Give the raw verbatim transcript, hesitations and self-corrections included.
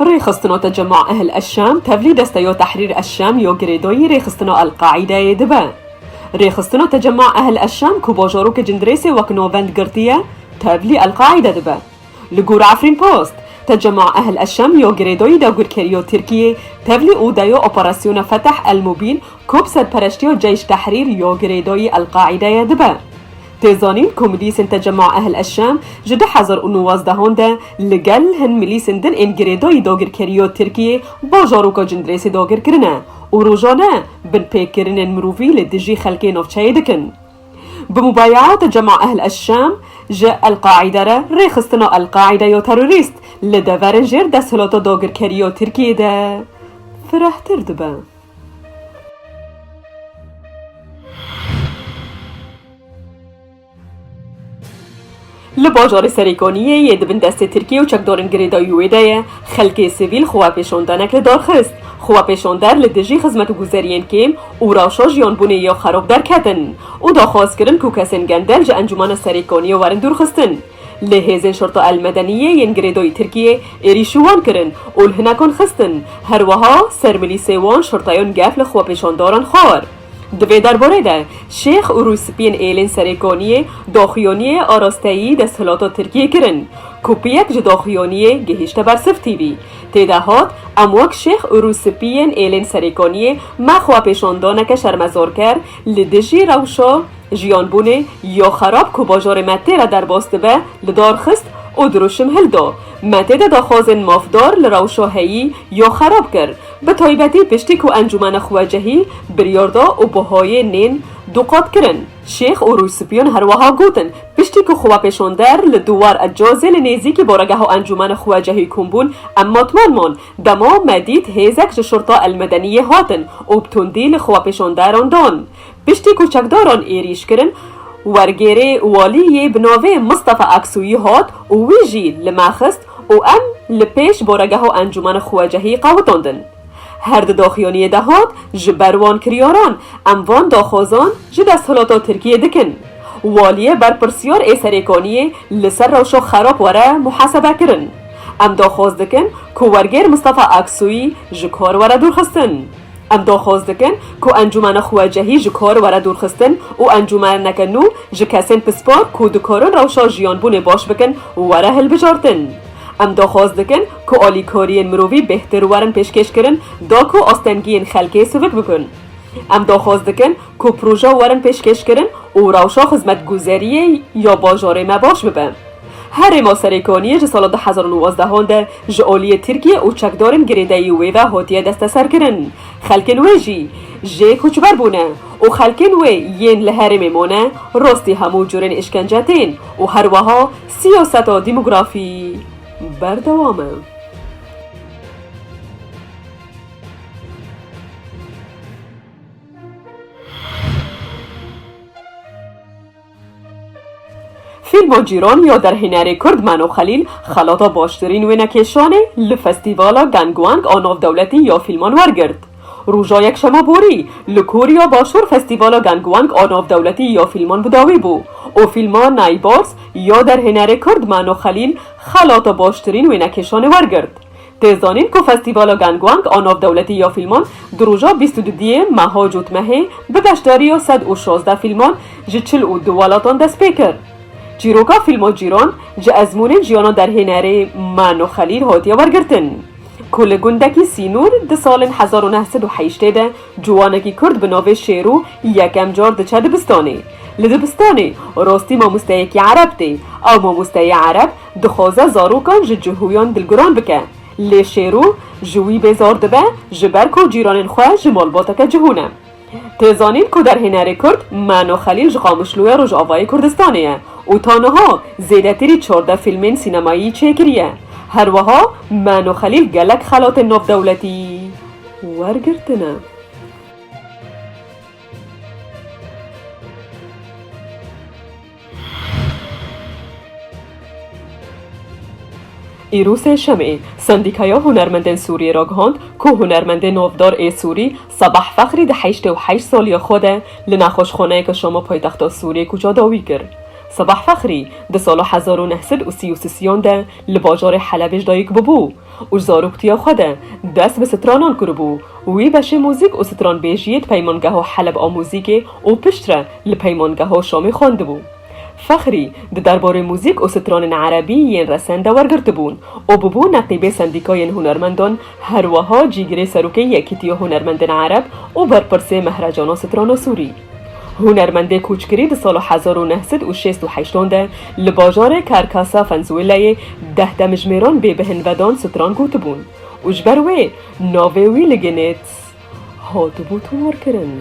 Rêxistina Tecema Ehl Eşşam tevlî Desteya Tehrîr Eşşam yo girêdayî rêxistina El-Qaîdeyê dibe. Rêxistina Tecema Ehl Eşşam ku bajarokê Cindirêsê wek navend girtiye, tevlî El-Qaîde dibe. Li gor Efrîn Post, Tecema Ehl Eşşam yo girêdayî dagirkeriya Tirkiyê tevlî odeya Operasyona Feteh El Mubîn ku bi serpereştiya Ceyş Tehrîr yo girêdayî El-Qaîdeyê dibe. Tê zanîn ku milîsên Tecema Ehl Eşşam ji du hezar û nozdehan de li gel hin milîsên din ên girêdayî dagirkeriya Tirkiyê bajaroka Cindirêsê dagir kirine û rojane binpêkirinên mirovî li dijî xelkê navçeyê dikin. Bi mubayeya Tecema Ehl Eşşam ji El-Qaîde re rêxistina El-Qaîde ya terorîst li deverên jêr desthilata dagirkeriya Tirkiyê de firehtir dibe. Li bajarê Serêkaniyê yê di bin destê Tirkiye û çekdarên girêdayî wê de ye, xelkê sivîl xwepêşandanek li dar xist. Xwepêşander li dijî xizmetguzeriyên kêm û rewşa jiyanbûnê ya xerab derketin û daxwaz kirin ku kesên gender ji Encûmena Serêkaniyê werin dûrxistin. Lê hêzên Şurta El Medeniyê yên girêdayî Tirkiyê êrîş ji wan kirin û li hinekan xistin. Her wiha ser milîsê wan şurteyan gef li xwepêşandaran xwar. Di vê derbarê de Şêx û Rûspiyên Êlên Serêkaniyê daxuyaniyê arasteyî desthilata Tirkiyê kirin, ku piyek ji daxuyaniyê gihîşte ber Sift T V. Tê de hat, em wek Şêx û Rûspiyên Êlên Serêkaniyê me xwepêşandaneke şermezarker li dijî rewşa jiyanbûnê ya xerab ku bajarê me tê re derbas dibe, li dar xist û dirûşim hilda. Me tê de daxwazên mafdar li rewşa heyî ya xerab kir, bi taybetî piştî ku Encûmena Xwecehî biryar da û bihayê nên duqat kirin. Şêx û Rûspiyan her wiha gotin, piştî ku xwepêşander li Duwar Ecazê li nêzîkî baregeha Encûmena Xwecehî kom bûn, em matman man. Dema me dît hêzek ji Şurta El Medeniyê hatin û bi tundî li xwepêşanderan dan. Piştî ku çekdaran êrîş kirin, wergêrê walî yê bi navê Mistefa Aksûyî hat û wî jî li me xist û em li pêş baregeha Encûmena Xwecehî qewitandin. Her di daxuyaniyê de hat, ji ber wan kiryaran em van daxwazan ji desthilata Tirkiyê dikin. Waliyê berpirsiyar ê Serêkaniyê li ser rewşa xerab were muhasebe kirin. Em daxwaz dikin ku wergêr Mistefa Aksûyî ji kar were dûrxistin. Em daxwaz dikin ku Encûmena Xwecehî ji kar were dûrxistin û encûmeneke nû ji kesên pispar ku dikarin rewşa jiyanbûnê baş bikin were hilbijartin. Em daxwaz dikin ku alîkariyên mirovî bêhtir werin pêşkêşkirin, da ku astengiyên xelkê sivik bibin. Em daxwaz dikin ku proje werin pêşkêşkirin û rewşa xizmetguzeriyê ya bajarê me baş bibe. Herêma Serêkaniyê ji sala du hezar û nozdehan de ji aliyê Tirkiye û çekdarên girêdayî wê ve hatiye desteserkirin. Xelkên wê jî jê koçber bûne û xelkên wê yên li herêmê mane rastî hemû curên îşkence tên û her wiha siyaseta demografî berdewam e. Fîlma Cîran ya derhênerê Kurd Mano Xelîl xelata baştirîn wênekêşanê li Festîvala Gangwang a navdewletî ya fîlman wergirt. Roja Yekşema borî li Koriya Başûr Festîvala Gangwang a navdewletî ya fîlman bi dawî bû û fîlma Neighbors ya derhênerê Kurd Mano Xelîl xelata baştirîn wênekêşanê wergirt. Tê zanîn ku Festîvala Gangwang a navdewletî ya fîlman di roja bîst û duyê meha Cotmehê bi beşdariya sed û şazdeh fîlman ji çil û du welatan dest pê kir. Çîroka fîlma Cîran ji ezmûnên jiyana derhênerê Mano Xelîl hatiye wergirtin, ku li gundekî Sînûr di salên hezar û neh sed û heştê de ciwanekî Kurd bi navê Şêrû yekem car diçe dibistanê. Li dibistanê rastî mamosteyekî Ereb tê. Ew mamosteyê Ereb dixwaze zarokan ji cihûyan dilgiran bike. Lê Şêrû ji wî bêzar dibe, ji ber ku cîranên xwe ji malbateke cihû ne. Tê zanîn ku derhênerê Kurd Mano Xelîl ji Qamişloya Rojavayê Kurdistanê ye û ta niha zêdetirî çardeh fîlmên sînemayî çêkiriye. Her wiha Mano Xelîl gelek xelatên navdewletî wergirtine. Îro sêşemê, Sendîkaya Hunermendên Sûriyê ragihand ku hunermendê navdar ê Sûrî Sebah Fexrî di heştê û heşt saliya xwe de li nexweşxaneyeke Şama paytexta Sûriyê koça dawî kir. Sibah Fexrî di sala hezar û neh sed û sî û sisiyan de li bajarê Helebê ji dayik bûbû û ji zaroktiya xwe de dest bi stranan kiribû. Wî beşê muzîk û stranbêjiyê di Peymangeha Heleb a Muzîkê û piştre li Peymangeha Şamê xwendibû. Fexrî di derbarê muzîk û stranên erebî yên resen de wergirtibûn û bûbû neqîbê Sendîkayên Hunermendan, her wiha cîgirê serokê Yekîtiya Hunermendên Ereb û berpirsê Mehrecana Strana Sûrî. Hunermendê koçkirî di sala hezar û neh sed û şêst û heştan de li bajarê Kerkasa Fenzueleyê deh demjimêran bê bihinvedan stran gotibûn û ji ber wê navê wî li Guinness hatibû tomarkirin.